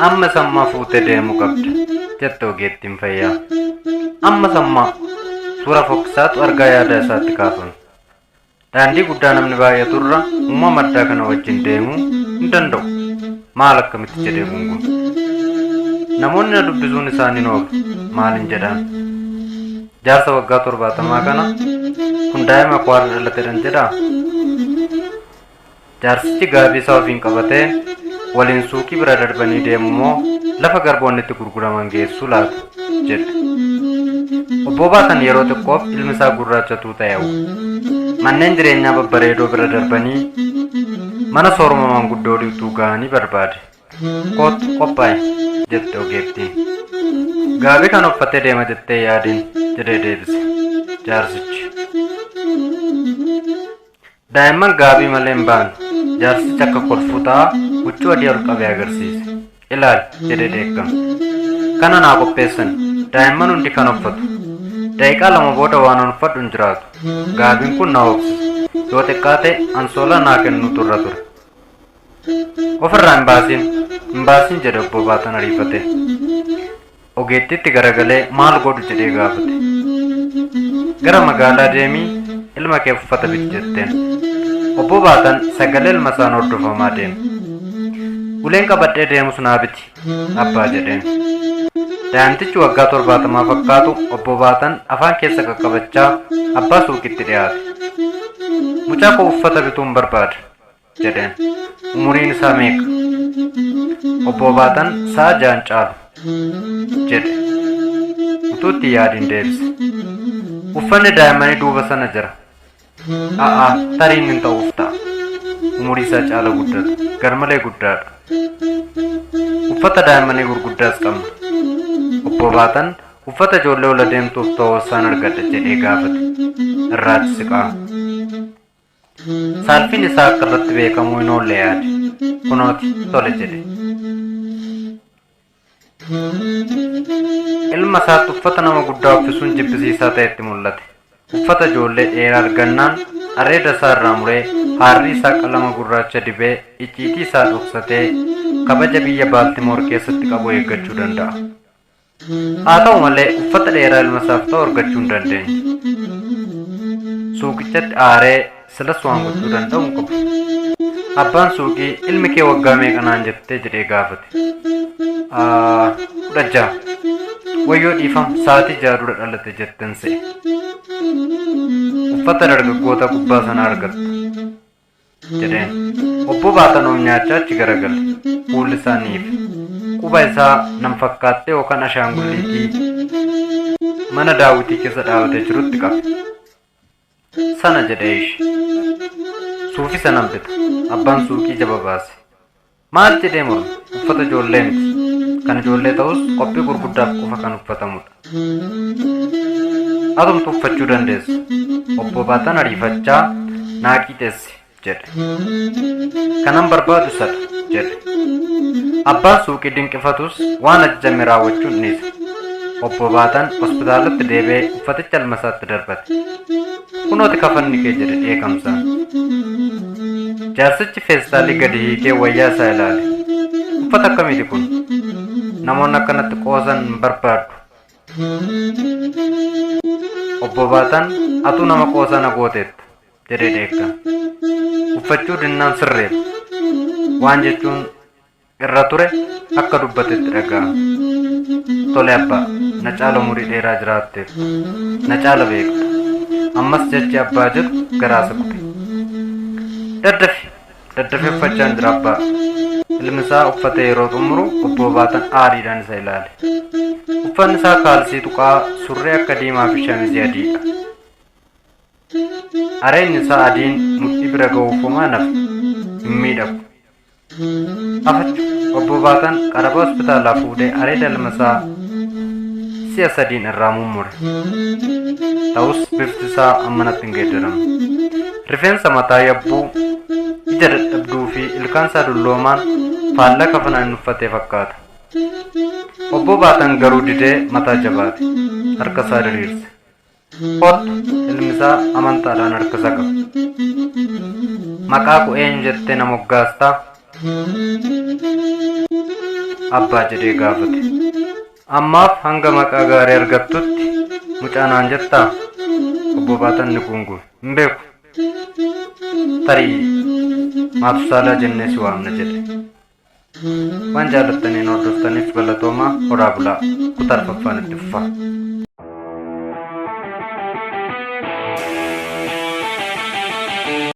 Amma sammaa fuutee deemuu qabda, jette ogeettiin fayyaa. Amma sammaa suura fokkisaatu argaa yaada isaatti kaafame. Daandii guddaa namni baay'aturra uumama addaa kana wajjin deemuu hin danda'u. Maal akkamitti jedhee gungume. Namoonni na dubbisuun isaanii hin oolu. Maalin jedhaan? Jaarsa waggaa 70 kana kun daa'ima koo har'a dhalatedhan jedhaa? Jaarsichi gaabii isaa ofiin qabatee waliin suuqii bira darbanii deemu moo lafa garboonni itti gurguraman geessuu laata? jedhe. Obbo Baatan yeroo xiqqoof ilmi isaa gurraachatuu ta'e hawwe. Manneen jireenyaa babbareedoo bira darbanii mana sooruma manguddoo utuu ga'anii barbaade. Kootu qophaa'e jette ogeettiin. Gaabii kan uffatee deema jettee yaadiin jedhee deebise jaarsichi. Daa'imman gaabii malee hin ba'an. Jaarsichi akka kolfuu ta'a huccuu adii ol qabee agarsiise. Ilaali jedhee dheekkame. Kana naa qopheessan. Daa'imman hundi kan uffatu. Daqiiqaa 2 booda waan an uffadhu hin jiraatu. Gaabiin kun na hooksisa. Yoo xiqqaate ansoolaa naa kennuutu irra ture. Ofirraa hin baasiin. Hin baasiin jedhe obbo Baatan ariifatee. Ogeettiitti garagalee maal godhu jedhee gaafate. Gara magaalaa deemii ilma keef uffata biti jetteen. Obbo Baatan sagalee ilma isaan hordofamaa deeme. Uleen qabadhee deemus naa biti abbaa jedheen. Daa'imtichi waggaa 70 fakkaatu obbo Baatan afaan keessa qaqqabachaa abbaa suuqitti dhiyaate. Mucaa koo uffata bituun barbaada. jedheen. Umuriin isaa meeqa? Obbo Baatan sa'a ja'an caalu jedhe. Utuu itti yaadiin deebise. Uffanni daa'immanii duuba sana jira. A'aa tariin hin ta'uuf ta'a. Umurii isaa caala guddata. Garmalee guddaadha. Uffata daa'immanii gurguddaas qabna. Obbo Baatan uffata ijoollee ol adeemtuuf ta'uu isaan argadha jedhee gaafate. Irraachi siqaa. Saalfiin isaa akka irratti beekamuu hin oolle yaade. Kunooti tole jedhe. Ilma isaatti uffata nama guddaa uffisuun jibbisiisaa ta'etti mul'ate. Uffata ijoollee dheeraa argannaan areeda isaa irraa muree haarrii isaa qalama gurraacha dibee icciitii isaa dhoksatee kabaja biyya Baaltimoor keessatti qabu eeggachuu danda'a. Haa ta'u malee uffata dheeraa ilma isaaf ta'u argachuu hin dandeenye. Suuqichatti aaree silas waan gochuu danda'u hin qabu. Abbaan suuqii ilmi kee waggaa meeqa naan jettee jedhee gaafate. 16. Wayyoo dhiifam sa'aatii 6 dura dhalate jetten se'e. Uffata dargaggoota gubbaa sana argatta. jedheen. Obbo Baatan of nyaachaa achi garagale. Fuulli isaa ni ife. Quba isaa nam fakkaattee yookaan ashaangulliitii mana daawwitii keessa dhaabatee jirutti qabe. Sana jedhee ishe. Suufii sanan bita. Abbaan suuqii jaba baase. Maal jedhee morme? Uffata ijoollee miti. Kan ijoollee ta'us qophii gurguddaaf qofa kan uffatamudha. Atumtu uffachuu dandeessa. Obbo Baatan ariifachaa naa qixeessi jedhe. Kanan barbaadu isadha jedhe. Abbaan suuqii dinqifatus waan ajajame raawwachuun dhiise. Obbo Baatan hospitaalatti deebi'ee uffaticha ilma isaatti darbate. Kunooti kafanni kee jedhe dheekamsaan. Jaarsichi feestaalii gadi hiikee wayyaa isaa ilaale. Uffata akkamiiti kun? Namoonni akkanatti qoosan hin barbaaddu. Obbo Baatan atuu nama qoosaa na gooteetta jedhee dheekkame. Uffachuu dinnaan sirreef waan jechuun irra ture akka dubbatetti dhaga'ame. Tole abbaa, na caala umurii dheeraa jiraatteetta. Na caala beekta. Ammas jechi abbaa jedhu garaa isa kute. Daddafi, daddafi uffachaan jira abbaa. Ilmi isaa uffatee yeroo xumuru obbo Baatan aariidhaan isa ilaale. Uffanni isaa kaalsii tuqaa surree akka diimaa fi shamizii adiidha. Areenni isaa adiin mudhii bira ga'uuf homaa nafe. Hin miidhagu. Afachu obbo Baatan qaraba hospitaalaa fuudhee areeda ilma isaa si'a sadiin irraa mummure. Ta'us bifti isaa ammanatti hin geeddaramne. Rifeensa mataa yabbuu, ija dadhabduu fi ilkaan isaa dulloomaan faallaa kafanaa inni uffatee fakkaata. Obbo Baatan garuu didee mataa jabaate. Harka isaa diriirse. Kottu ilmi isaa amantaadhaan harka isa qabe. Maqaa koo eenyu jettee na moggaastaa? Abbaa jedhee gaafate. Ammaaf hanga maqaa gaarii argattutti mucaa naan jettaa? Obbo Baatan ni guungume. Hin beeku. Tarii Maatusaalaa jennee si waamna jedhe. Waan jaalattaniin hordoftaniif galatoomaa horaa bulaa. Kutaa arfaffaan itti fufa.